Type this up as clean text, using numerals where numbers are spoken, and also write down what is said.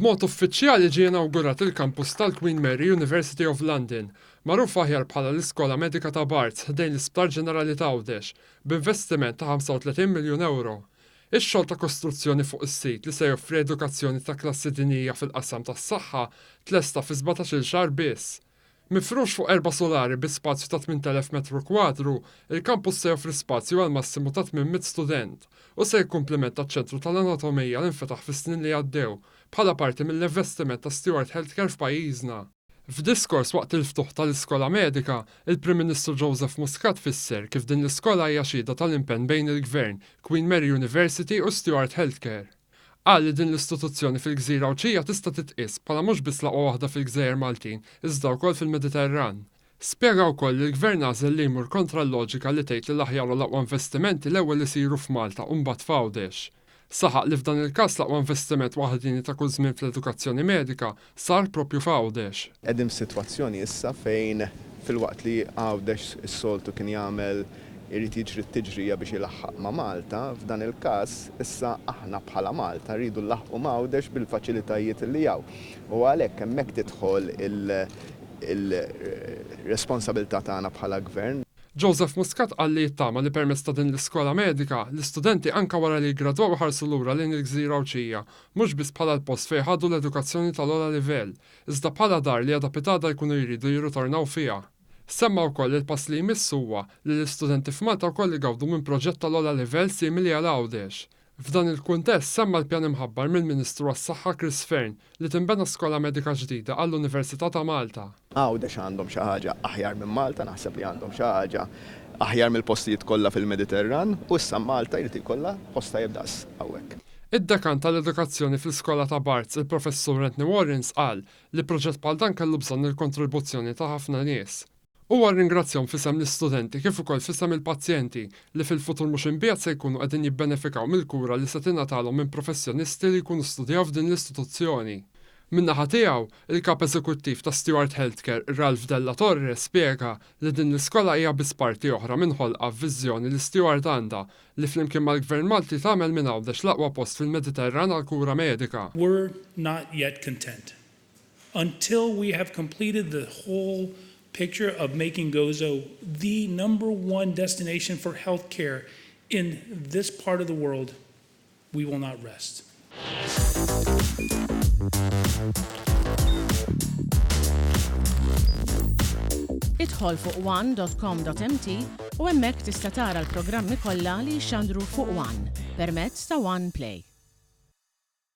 B'mod uffiċjali ġie inawgurat il-kampus tal-Queen Mary University of London, magħruf aħjar bħala l-Iskola Medika ta' Barts ħdejn l-Isptar Ġenerali t'Għawdex, b'investiment ta' 35 miljun ewro. Ix-xogħol ta' kostruzzjoni fuq is-sit li se joffri edukazzjoni ta' klassi dinjija fil-qasam tas-saħħa tlesta fi sbatax-il xahar biss. Mifrux fuq erba' sulari bi spazju ta' 8,000 metru kwadru, il-kampus se joffri spazju għal massimu ta' 800 student u se jikkumplimenta ċ-ċentru tal-anatomija li nfetaħ fis-snin li għaddew bħala parti mill-investiment ta' Steward Healthcare f'pajjiżna. F'diskors waqt il-ftuħ tal-Iskola Medika, il-Prim Ministru Joseph Muscat fisser kif din l-iskola hija xhieda tal-impenn bejn il-Gvern, Queen Mary University u Steward Healthcare. Qal li din l-istituzzjoni fil-gżira Għawdxija tista' titqies bħala mhux biss l-aqwa waħda fil-gżejjer Maltin iżda wkoll fil-Mediterran. Spjega wkoll li l-Gvern għażel li jmur kontra l-loġika li tgħid li l-aħjar u l-aqwa investimenti l-ewwel isiru f'Malta u mbagħad f'Għawdex. Saħaq li f'dan il-każ l-aqwa investiment waħdieni ta' kull żmien fl-edukazzjoni medika sar proprju f'Għawdex. Qegħdin f'sitwazzjoni issa fejn filwaqt li Għawdex is-soltu kien jagħmel irid jiġri t-tiġrija biex ilaħħaq ma' Malta, f'dan il-każ issa aħna bħala Malta rridu nlaħħqu ma' Għawdex bil-faċilitajiet li hawn. U għalhekk hemmhekk tidħol il-responsabilità tagħna bħala Gvern. Joseph Muscat qal li jittama li permezz ta' din l-iskola medika, l-istudenti anke wara li jggradwaw iħarsu lura lejn il-gżira Għawdxija mhux biss bħala l-post fejn ħadu l-edukazzjoni tal-ogħla livell, iżda bħala dar li għada pitgħada jkunu jridu jirritornaw fiha. Semma wkoll li l-pass li jmiss huwa li l-istudenti f'Malta wkoll igawdu minn proġett tal-ogħla livell simili għal Għawdex. F'dan il-kuntest semma l-pjan imħabbar mill-Ministru għas-Saħħa Chris Fearne li tinbena skola medika ġdida għall-Università ta' Malta. Għawdex għandhom xi ħaġa aħjar minn Malta, naħseb li għandhom xi ħaġa aħjar mill-postijiet kollha fil-Mediterran u issa Malta jrid ikollha post tajjeb daqs hawnhekk. Id-Dekan tal-Edukazzjoni fl-Iskola ta' Barts, il-Professur Anthony Warrens qal li proġett bħal dan kellu bżonn il-kontribuzzjoni ta' ħafna nies. Huwa rringrazzjahom f'isem l-istudenti kif ukoll f'isem il-pazjenti li fil-futur mhux imbiegħed se jkunu qegħdin jibbenefikaw mill-kura li se tingħatalhom minn professjonisti li jkunu studjaw f'din l-istituzzjoni. Min-naħa tiegħu, il-Kap Eżekuttiv ta' Steward Healthcare, Ralph Della Torre spjega li din l-iskola hija biss parti oħra minn ħolqa f'viżjoni li Steward għandha li flimkien mal-Gvern Malti tagħmel minn Għawdex l-aqwa post fil-Mediterran għall-kura medika. We're not yet content until we have completed the whole picture of making Gozo the number one destination for health care in this part of the world, we will not rest. Idħol fuq one.com.mt u hemmhekk tista' tara l-programmi kollha li jixxandru fuq One permezz ta' One Play.